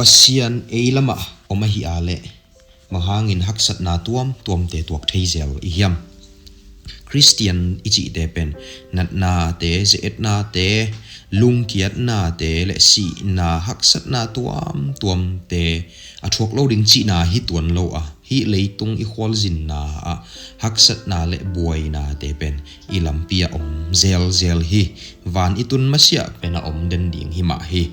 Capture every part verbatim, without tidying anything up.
Pasian ei lamah om ahi a leh bang hangin haksatna tuamtuamte tuak thei zel i hiam? Khristian i cihte pen natnate, ze-etnate, lungkiatnate le sihna, haksatna tuamtuamte a thuak lo ding cihna hi tuan lo a, hih leitung i khualzinna ah haksatna le buainate pen i lampi ah om zelzel hi. Van i tun masiah pen a om den ding hi mah hi.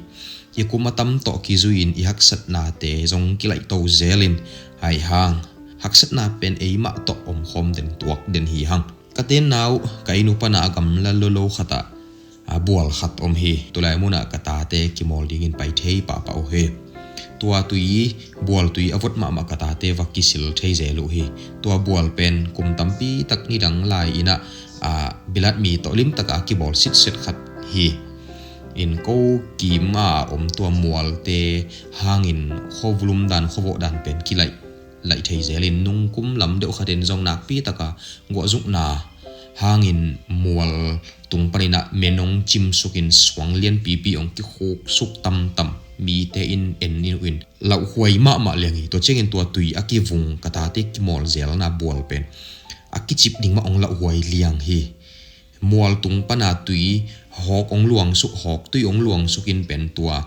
I kum a tam tawh kizui-in i haksatnate zong kilaihto zelin, ahi hang haksatna pen eimah tawh omkhawm den, tuak den hi hang. Ka tenna uh, ka inn uh pana a gamla lolo khatah a bual khat om hi. Tulai munah ka tate kimawl dingin pai thei pahpah uh hi. Tua tui, bual tui a vot mahmah ka tate va kisil thei zel uh hi. Tua bual pen kum tampi tak nidang lai-in ah, a, bilat mi tawh limtaka a kibawl sitset khat hi. In ko kim a om tua mualte hangin khuavulum dan, khuavawh dan pen kilaih, laih thei zelin, nungkum lam deuh khatin zong nakpi taka guahzukna hangin mual tung panin ah men hong cimsukin suang lianpipi hong kikhuksuk tamtam, mite in en in uh in lauhuai mahmah liang hi. Tua ciangin tua tui a kivung ka tate kimawl zelna bual pen a kicip ding mah hong lauhuai liang hi. Mual tung pana tui hawk hong luangsuk, hawk tui hong luangsukin pen tua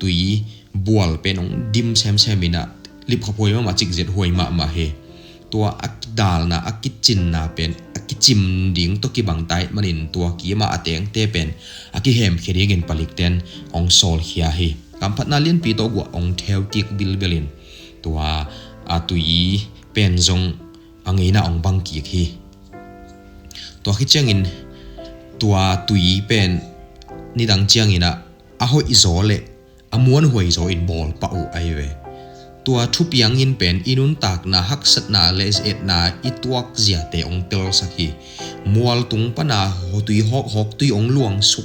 tui bual pen hong dim semsem in ah lipkhaphuai mahmah, cikzethuai mahmah hi. Tua a kidalna, a kicinna pen a kicim ding tawh kibang ta ahih manin tua kim a a tengte pen a kihemkhia dingin palikten hong sawlkhia hi. Kamphatna lianpi tawh guah hong theu kik bilbelin tua a tui pen zong a ngeina hong bang kik hi. Tua khit ciangin tua tui pen nidang ciangin ah a hoihzaw le a muanhuaizaw in bawl pah uh ahi ve. Tua thupiang in pen i nuntakna, haksatna le ze-etna i tuak ziate hong telsak hi. Mual tung pana tui hawk, hawk tui hong luangsuk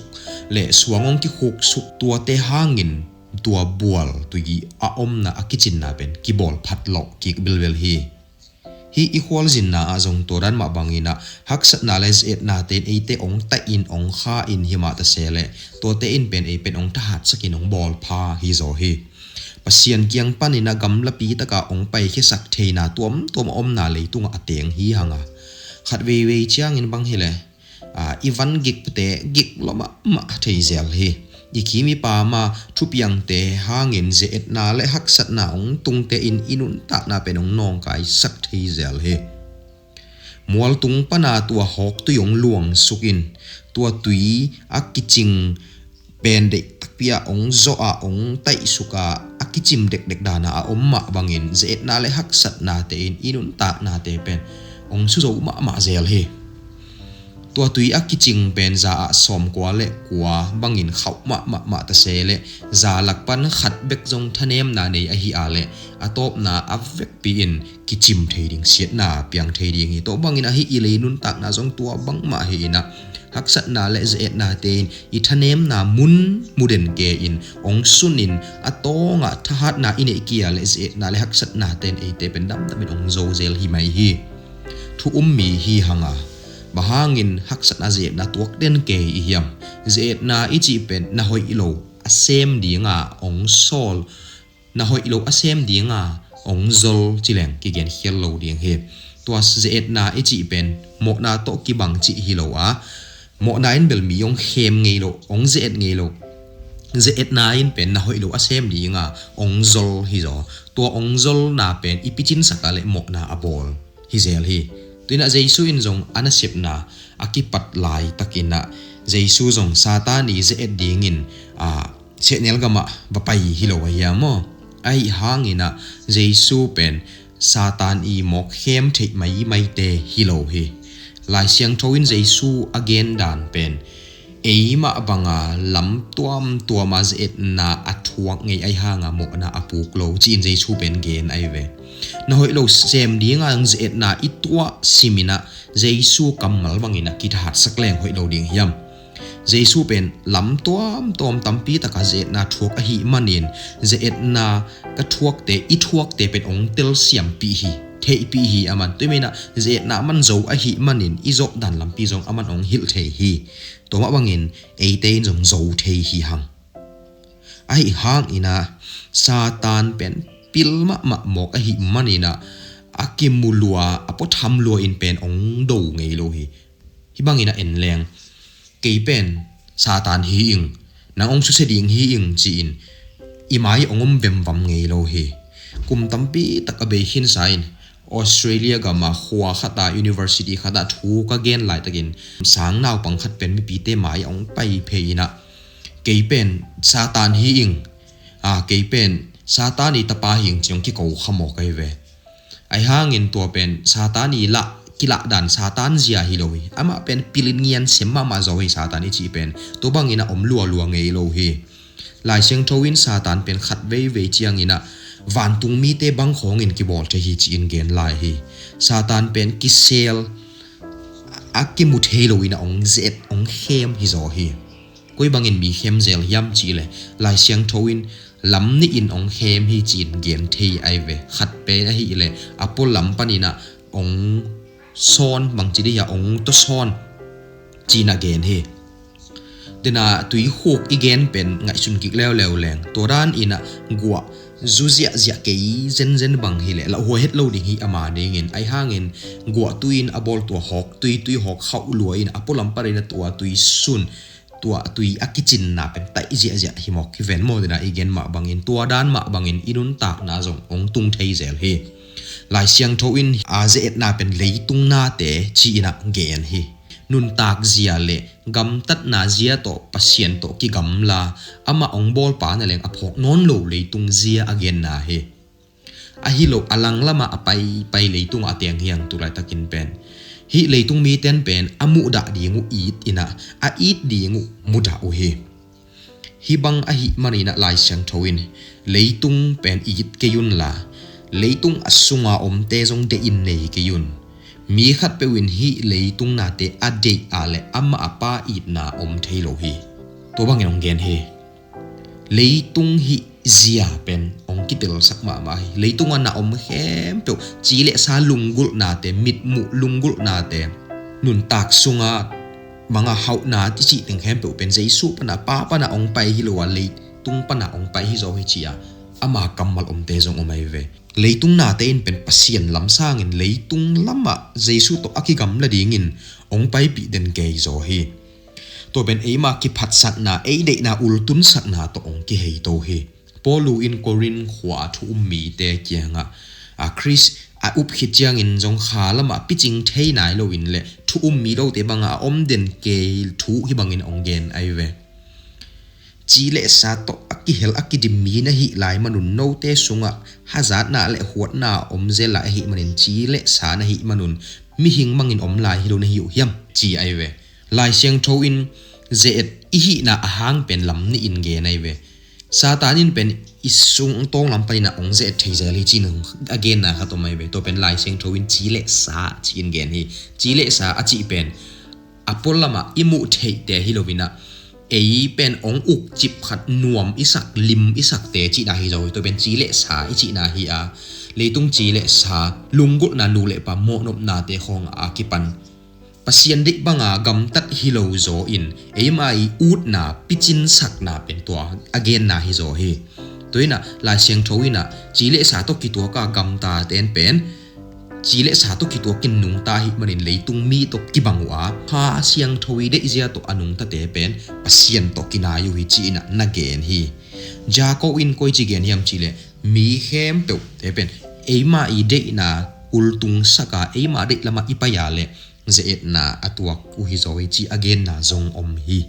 le suang hong kikhuksuk, tuate hangin tua bual tui a omna, a kicinna pen kibawl phatlawh kik bilbel hi. Hih i khualzinna ah zong tua dan mah bangin ah haksatna le ze-etnate in eite hong taih in, hong kha in, himah ta se leh tuate in pen ei pen hong thahatsakin hong bawlpha hizaw hi. Pasian kiang panin ah gamlapi taka hong paikhiasak theina tuamtuam a omna leitungah a teng hi hang a, khat veivei ciangin bang hileh, a, i van gikte gik lua mahmah thei zel hi. I kim i pam a thupiangte hangin ze-etna le haksatna hong tungte in i nuntakna pen hong nawngkaisak thei zel hi. Mual tung pana tua hawk tui hong luangsukin tua tui a kicing pen deih takpi ah hong zawh a, hong taihsuk a, a kicim dekdek dana a om mah bangin ze-etna le haksatnate in i nuntaknate pen hong suzo mahmah zel hi. Tua tui a kicing pen za ah sawmkua le kua bangin khauh mahmah mah ta se leh za lak pan khat bek zong thanemna nei ahi a leh a tawpna a vekpi in kicim thei ding, siatna piang thei ding hi. Tua bangin ahi i lei nuntakna zong tua bangmah hi in ah haksatna le ze-etnate in i thanemna mun mu den ke in hong sunin a tawngah thahatna i neih kia le ze-etna le haksatnate in eite pen damdamin hong zo zel hi mai hi. Thu um mi hi hang a, bang hangin haksatna ze-etna tuak den ke i hiam? Ze-etna i cih pen na hoih lo a sem dinga hong sawl, na hoih lo a sem dinga hong zol ci leng kigenkhial lo ding hi. Tua ze-etna i cih pen mawhna tawh kibang cih hi lo a, mawhna in bel mi hong khem ngei lo, hong ze-et ngei lo. Ze-etna in pen na hoih lo a sem dinga hong zol hizaw. Tua hong zolna pen i picinsak a le mawhna a bawl hi zel hi. Tuinah Jesu in zong a nasepna a kipat laitakin ah Jesu zong Satan i ze-et dingin, a, sehnel gamah va pai hi lo ahi a maw? Ahi hangin ah Jesu pen Satan i mawkkhem theih maimaite hi lo hi. Lai Siangtho in Jesu a gen dan pen eimah banga lam tuamtuama ze-etna a thuak ngei ahi hanga mawhna a puk lo ci-in Jesu pen gen ahi ve. Na hoih lo sem dinga ze-etna i tuah simin ah Jesu kammal bangin a kithahatsak leng hoih lo ding hiam? Jesu pen lam tuamtuam tampi taka ze-etna thuak ahi manin ze-etna ka thuakte, i thuakte pen hong telsiampih hi, theihpih hi. Aman tuiminah ze-etna aman zo ahi manin i zawhdan lampi zong aman hong hilh thei hi. Tua mah bangin eite in zong zo thei hi hang. Ahi hangin ah Satan pen pil mahmah mawk ahi manin ah a kimu lua, a puatham lua in pen ong do ngei lo hi. Hih bangin ah en leng, kei pen Satan hi ing, nang ong susia ding hi ing ci-in i mai ong om vemvam ngei lo hi. Kum tampi tak a bei khinsa in Australia gam a khua khat a university khat a thu ka gen laitakin sang naupang khat pen mipite mai ong pai phei in ah, kei pen Satan hi ing, a, kei pen Satan i tapa hi ing ci-in ong kiko kha mawk ahi ve. Ahi hangin tua pen Satan i lah, kilah dan Satan zia hi lo hi. Amah pen pil in ngian sem mahmah zaw hi, Satan i cih pen. Tua bangin ah om lualua ngei lo hi. Lai Siangtho in Satan pen khat veivei ciangin ah vantung mite bang khawngin kibawl thei hi ci-in gen lai hi. Satan pen kisel, a kimu thei lo in ah ong zet, ong khem hi zaw hi. Koi bangin mi khem zel hiam cih leh, Lai Siangtho in lam nih in ong khem hi ci-in gen thei ahi ve. Khat pen ahih leh a pualam panin ah ong sawn, bangci dih a, ong tawsawn ci-in ah gen hi. Dena tuikhuk i gen pen ngaihsun kik leuleu leng, tua danin ah guah zu ziahziah kei zenzen bang hi leh lauhuai het lo ding hi ama dingin. Ahi hangin guah tui in a bawl tua hawk, tui, tui hawk khauh lua in a pualam panin ah tua tui sun, tua tui a kicinna pen taih ziahziah hi mawk hi ven maw. Dena i gen mah bangin, tua dan mah bangin i nuntakna zong ong tung thei zel hi. Lai Siangtho in a ze-etna pen leitung nate ci-in ah gen hi. Nuntak zia le gamtatna zia tawh Pasian tawh kigamla, amah ong bawlpa na leng a phawk nawn lo leitung zia a genna hi. Ahi lo a langlamah a paipai leitungah a teng hiang tu laitakin pen, hih leitung miten pen a muhdah ding uh it in ah, a it ding uh mudah uh hi. Hih bang ahih manin ah Lai Siangtho in leitung pen it kei unla, leitung a sunga omte zong deih in nei kei un. Mi khatpeuh in hih leitung nate a deih a leh amah a pa itna om thei lo hi. Tua bangin ong gen hi. Leitung hih zia pen ong kitelsak mahmah hi. Leitung a na om khempeuh, ci le sa lunggulhnate, mitmuh lunggulhnate, nuntak sunga manga hauhna ti cih teng khempeuh pen Jesu pana, Pa pana ong pai hi lo a, leitung pana ong pai hi zaw hi ci-a ama kammal omte zong om ahi ve. Leitung nate in pen Pasian lam sangin leitung lamah Jesu tawh a kigamla dingin ong paipih den kei zaw hi. Tua pen eima kiphatsakna, ei deihna ultunsakna tawh ong kihei to hi. Paulu in Korin khua a thu um mite kiangah, a, Khrist a up khit ciangin zong kha lamah picing thei nai loin le thu um mi lote bangah a om den kei thu hih bangin ong gen ahi ve. Ci le sa tawh a kihel a kidim mi na hih lai manun note sungah hazatna le huatna om zel lai ahih manin ci le sa na hih manun mihing mangin om lai hi lo na hi uh hiam, ci ahi ve. Lai Siangtho in ze-et i hihna a hang pen lam nih in gen ahi ve. Satan in pen i sung tawng lam panin ah ong ze-et thei zel hi ci-in a genna khat om ahi ve. Tua pen Lai Siangtho in ci le sa ci-in gen hi. Ci le sa a cih pen a pualamah i muh theihte hi loin ah, ei pen ong ukcip khat, nuam i sak, lim i sakte cihna hi zaw hi. Tua pen ci le sa i cihna hi a, leitung ci le sa, lunggulhna, nu le pa mawhnopnate khawng a kipan Pasian deih banga gamtat hi lo zaw in eima i utna, picinsakna pen tua a genna hi zaw hi. Tua in ah Lai Siangtho in ah ci le sa tawh kituaka gamtaten pen ci le sa tawh kituakin nungta ahih manin leitung mi tawh kibang uh a, Kha Siangtho i deihzia tawh a nungtate pen Pasian tawh kinai uh hi ci-in ah na gen hi. Jacob in koici gen hiam cih leh, mi khempeuhte pen eima i deihna ultungsaka, eima deih lamah i pai-a le ze-etna a tuak uh hi zaw hi ci a genna zong om hi.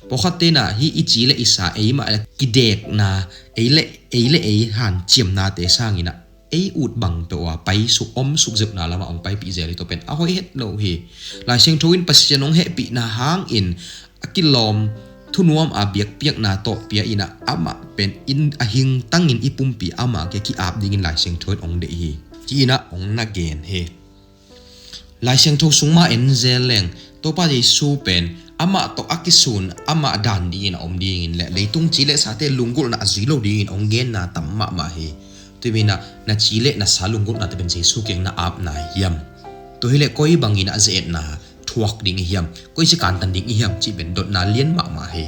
Pawlkhatte in ah hih i ci le i sa eimah a kidekna, ei le ei le ei hanciamnate sangin ah ei ut bang peuh a paisuk, omsuk zeuhna lamah ong paipih zel hi. Tua pen a hoih het lo hi. Lai Siangtho in Pasian ong hehpihna hangin a kilawm thunuam a biakpiakna tawh pia in ah amah pen in a hingtangin i pumpi amah kiang ki-ap dingin Lai Siangtho in ong deih hi ci-in ah ong na gen hi. Lai Siangtho sung mah en zel leng, Topa Jesu pen amah tawh a kisun, amah dan dingin a om dingin le leitung ci le sate lunggulhna a zui lo dingin ong genna tam mahmah hi. Tua hi-in ah na ci le na sa lunggulhnate pen Jesu kiang na ap nai hiam? Tua hi leh koi bangin ah ze-etna thuak ding i hiam, koi sia kantan ding i hiam cih pen dotna lian mahmah hi.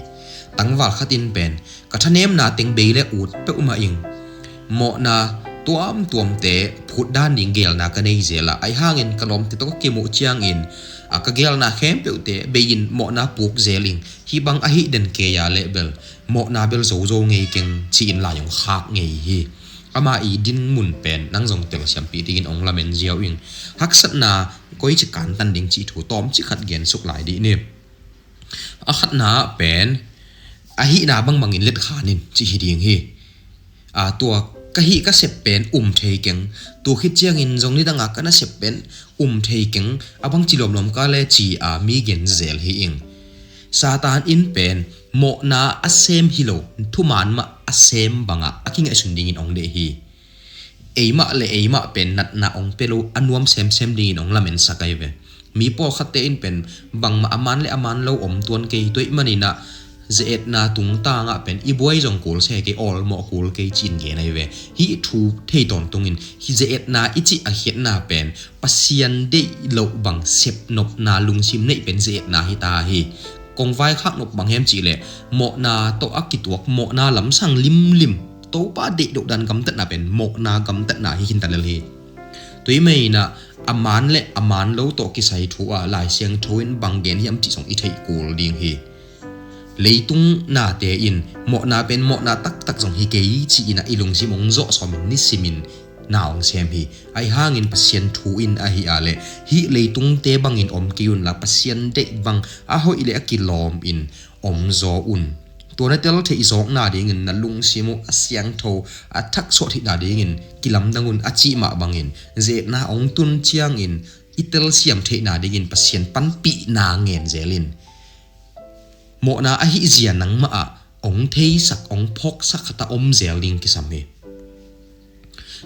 Tangval khat in pen, ka thanemna teng bei le ut peuhmah ing. Mawhna tuamtuamte phut dan ding geelna ka nei zel a, ahi hangin ka lawmte tawh ka kimuh ciangin, a ka geelna khempeuhte bei-in mawhna puk zel ing. Hih bang ahi den kei a leh bel mawhna bel zozo ngei keng, ci-in lai hong khak ngei hi. Ama i dinmun pen nang zong telsiampih dingin hong lamen ziau ing. Haksatna koici kantan ding cih thu tawmcik khat gensuk lai dih ni. A khatna ah pen, a hihna bangbangin letkhan in cih hi ding hi. A, tua ka hih ka sep pen um thei keng. Tua khit ciangin zong nidangah ka nasep pen um thei keng. A bangci lawmlawm ka le ci a mi gen zel hi ing. Satan in pen mawhna a sem hi lo, thuman mah a sem bangah a kingaihsun dingin hong deih hi. Eimah le eimah pen natna hong pia lo, a nuam semsem dingin hong lamensak ahi ve. Mi pawlkhatte in pen bangmah a man le a man lo om tuan kei, tua ahih maninah ze-etna tungtangah pen i buai zong kul se kei, awlmawh kul kei, ci-in gen ahi ve. Hih thu thei tawntungin hih ze-etna i cih a khiatna pen Pasian deih loh bang sepnopna lungsim neih pen ze-etna hi ta hi. Kong vaikhak nop bang hiam cihleh, mawhna tawh a kituak, mawhna lamsang limlim, Topa deih loh dan gamtatna pen mawhna gamtatna hi khinta lel hi. Tua ahih maninah a man le a man lo tawh kisai thu ah Lai Siangtho in bang gen hiam cih zong i theih kul ding hi. Leitung nate in mawhna pen mawhna taktak zong hi kei ci-inah i lungsim hong zawh sawmin nisimin na hong sem hi. Ahi hangin Pasian thu in ahi a leh, hih leitungte bangin om kei unla, Pasian deih bang a hoih le a kilawm in om zaw un. Tua na tel theih zawkna dingin na lungsim uh a siangtho, a thaksuah theihna dingin kilamdang un, a cih mah bangin ze-etna hong tun ciangin i telsiam theihna dingin Pasian panpihna ngen zel in. Mawhna ahi zia nangmah ah hong theisak, hong phawksak khat a om zel ding kisam hi.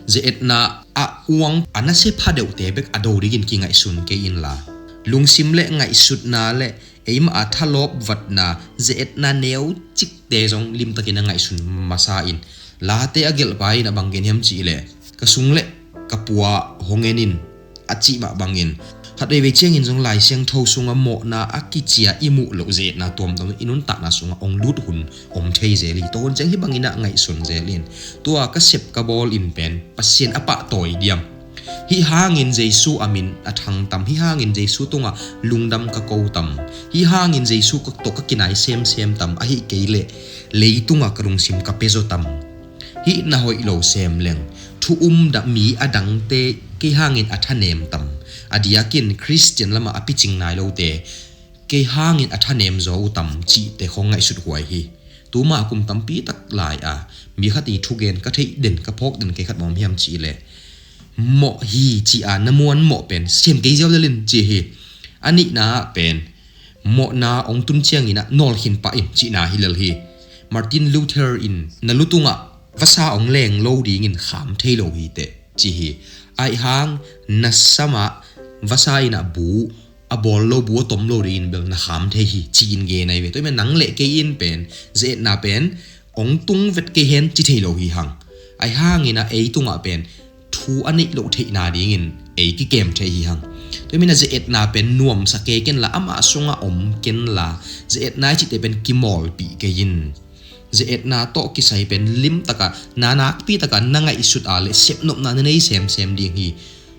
Ze-etna a uang a nasia pha deuhte bek a do dingin kingaihsun kei inla, lungsim le ngaihsutna le eimah a thalawp vatna, ze-etna neucikte zong limtakin a ngaihsun masa in. Late a gelhpa in a bang gen hiam cihleh, ka sung le ka pua hong en in, a cih mah bangin, khat veivei ciangin zong Lai Siangtho sungah mawhna a kici a i muh loh ze-etna tuamtuam i nuntakna sungah hong lut hun om thei zel hi. Tua hun ciang hih bangin a ngaihsun zel in, tua ka sep ka bawl in pen Pasian a pahtawi diam? Hih hangin Jesu a min a thang tam? Hih hangin Jesu tungah lungdam ka ko tam? Hih hangin Jesu ka tawh ka kinai semsem tam? Ahi kei leh leitungah ka lungsim ka pia zaw tam? Hih na hoih lo sem leng, thu um dah mi a dangte kei hangin a thanem tam? A diakin Khristian lamah a picing nai lote kei hangin a thanem zaw uh tam? Cihte khong ngaihsut huai hi. Tuma kum tampi tak lai a mi khat i thugen ka theih den, ka phawk den kei khat mawm hiam cihleh, mawh hi ci a na muan mawh pen sem kei ziau lel in ci hi. A nihna ah pen mawhna hong tun ciangin ah nawlkhin pah in cihna hi lel hi. Martin Luther in na lu tungah vasa hong leng lo dingin kham thei lo hi teh ci hi. Ahi hang na samah vasa in ah bu a bawl lo, bu a tom lo dingin bel na kham thei hi ci-in gen ahi ve. Tua ahih manin nang le kei in pen ze-etna pen hong tung vet kei hen ci thei lo hi hang. Ahi hangin ah ei tungah pen thu a neih loh theihna dingin ei kikem thei hi hang. Tua ahih manin ah ze-etna pen nuamsa kei kenla, amah sungah om kenla, ze-etna i cihte pen kimawlpih kei in. Ze-etna tawh kisai pen limtaka, na nakpi taka na ngaihsut a le sepnopna na nei semsem ding hi.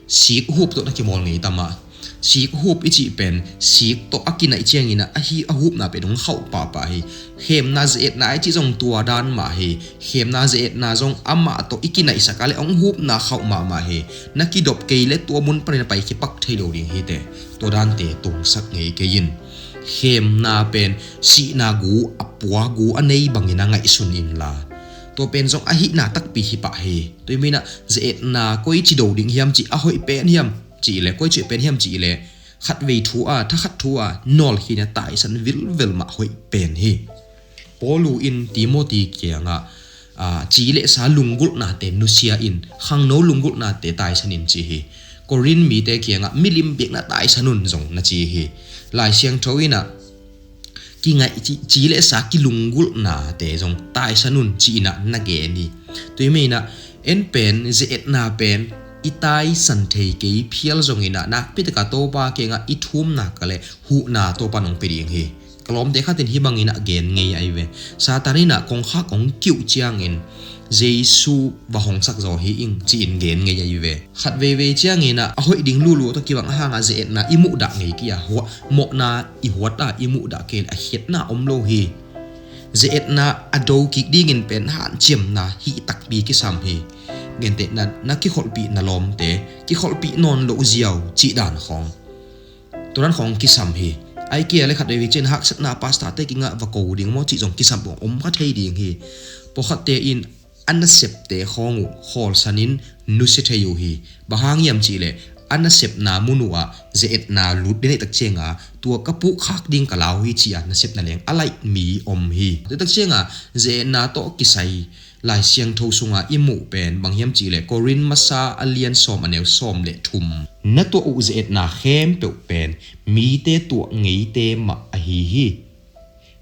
Sik hup tawh na kimawl ngei tam ah? Sik hup i cih pen sik tawh a kinaih ciangin ah ahi a hupna pen hong khauh pahpah hi. Khemna ze-etna i cih zong tua dan mah hi. Khemna ze-etna zong amah tawh i kinaihsak a le hong hupna khauh mahmah hi. Na kidop kei le tua mun panin a pai kipak thei lo ding hi teh. Tua dante tungsak ngei kei in. Khemna pen sihna gu, a pua gu a nei bangin a ngaihsun inla, tua pen zong a hihna takpi hi pah hi. Tua ahih manin ah ze-etna koici do ding hiam cih, a hoih pen hiam cihleh, koici hoih pen hiam cihleh, khatvei thu a, thakhat thu a nawlkhin a taisan vilvel mah hoih pen hi. Paulu in Timoti kiangah, aa, ci le sa lunggulhnate nusia in, khangno lunggulhnate taisan in ci hi. Korin mite kiangah milim biakna taisan un zong na ci hi. Lai Siangtho in ah kingaih ci, ci le sa kilunggulhnate zong taisan un ci-in ah na gen hi. Tua ahih manin ah en pen ze-etna pen i taisan thei kei phial zongin ah nakpi taka Topa kiangah i thumna ka le huhna Topa in hong pia ding hi. Ka lawmte khatin hih bangin ah gen ngei ahi ve. Satan in ah kongkhak hong kiuh ciangin Jesu va hongsak zaw hi ing ci-in gen ngei ahi ve. Khat veivei ciangin ah a hoih ding lulu tawh kibang a hangah ze-etna i muhdah ngei kei a, mawhna i huat a i muhdah kei leh a khiatna om lo hi. Ze-etna a do kik dingin pen hanciamna hih takpi kisam hi. Gentehna, na kikholhpih na lawmte kikholhpih nawn loh ziau cih dan khawng, tua dan khawng kisam hi. Ahih kei leh khat veivei ciangin haksatna pastorte kingah va ko ding maw cih zong kisam om kha thei ding hi. Pawlkhatte in a nasepte khawng uh khawlsanin nusia thei uh hi. Bang hang hiam cih leh a nasepna mun uh ah ze-etna lut den ahih tak ciangin tua ka pukkhak ding ka lau hi ci-a nasepna leng a laih mi om hi. Tua tak ciangin ze-etna tawh kisai Lai Siangtho sungah i muh pen bang hiam cih leh Korin Masa a lian sawm a neu sawm le thum, na tuah uh ze-etna khempeuh pen mite tuah ngeite mah ahi hi.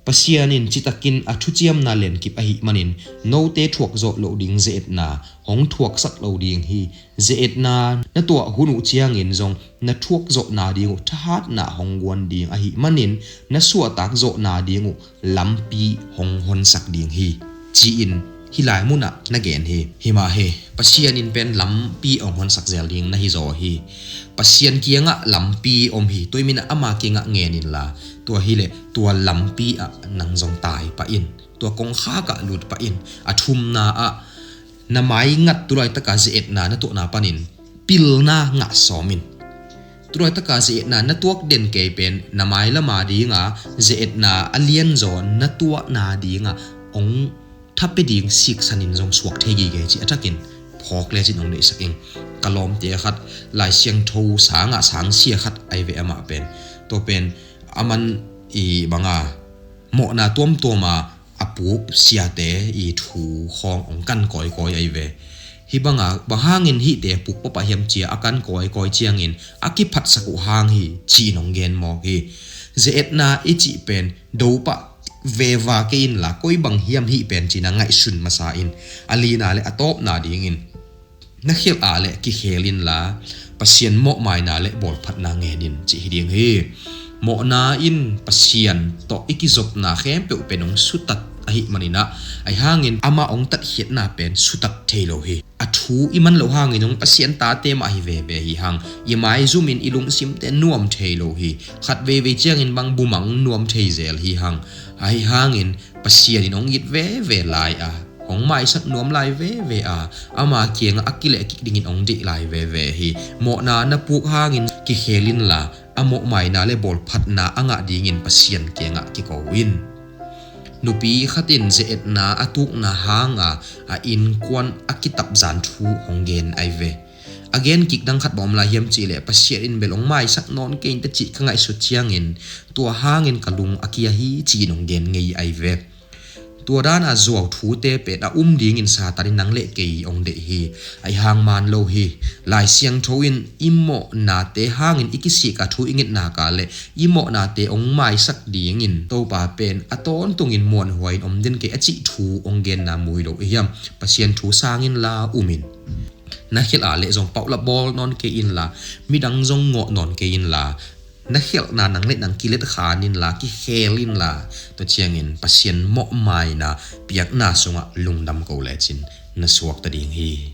Pasian in citakin a thuciamna lenkip ahih manin note thuak zawh loh ding ze-etna hong thuaksak lo ding hi. Ze-etna na tuah hun uh ciangin zong na thuak zawhna ding uh thahatna hong guan ding ahih manin na suahtak zawhna ding uh lampi hong honsak ding hi, ci-in hih lai munah na gen hi. Hi mah hi, Pasian in pen lampi hong honsak zel ding na hi zaw hi. Pasian kiangah lampi om hi. Tua ahih manin ama kiangah ngen inla, tua hi leh tua lampi ah nang zong tai pah in, tua kongkhak ah lut pah in. A thumna ah, na maingat tu laitakah ze-etna na tuahna panin pilna ngah sawm in. Tu laitakah ze-etna na tuak den kei pen na mailam a dinga ze-etna a lianzaw na tuahna dinga hong thapia ding siksanin zong suak thei gige cih a thakin phawk lecin hong deihsak ing. Ka lawmte khat, Lai Siangtho sangah sangsia khat ahi ve, amah pen, tua pen a man i banga mawhna tuamtuama a puk siate i thu khawng hong kan kawikawi ahi ve. Hih banga bang hangin hihte puk pahpah hiam ci-a a kan kawikawi ciangin a kiphatsak uh hang hi ci-in hong gen mawk hi. Ze-etna i cih pen dopah veva kei inla, koi bang hiam hih pen ci-in a ngaihsun masa in. A lina le a tawpna dingin na khialh a leh kikhel inla, Pasian mawhmaina le bawlphatna ngen in cih hi ding hi. Mawhna in Pasian tawh i kizopna khempeuh pen hong sutat ahih manin ah, ahi hangin amah hong tatkhiatna pen sutat thei lo hi. A thu i man loh hangin hong Pasian tate mah hi veve hi hang. I maizumin i lungsimte nuam thei lo hi. Khat veivei ciangin bang bumang nuam thei zel hi hang. Ahi hangin Pasian in hong it veve lai a, hong maisak nuam lai veve a, ama kiangah a kilehkik dingin hong deih lai veve hi. Mawhna na puk hangin kikhel inla, a mawhmaina le bawlphatna a ngah dingin Pasian kiangah kiko in. Nupi khatin ze-etna a tukna hanga a innkuan a kitapzan thu hong gen ahi ve. A gen kik dang khat bang om lai hiam cih leh, Pasian in bel hong maisak nawn kei inteh cih ka ngaihsut ciangin tua hangin ka lung a kia hi ci-in hong gen ngei ahi ve. Tua dana zuau thute pen a um dingin Satan in nang le kei hong deih hi. Ahi hang man lo hi. Lai Siangtho in i mawhnate hangin i kisik a, thu i ngetna ka le i mawhnate hong maisak dingin Topa pen a tawntungin muanhuai in om den kei a cih thu hong genna mu hi lo i hiam? Pasian thu sang inla um in. Na khialh a leh zong paulap bawl nawn kei inla, midang zong ngawh nawn kei inla, na khialhna nang le nang kilet khan inla, kikhel inla, tua ciangin Pasian mawhmaina piakna sungah lungdam ko lecin na suakta ding hi.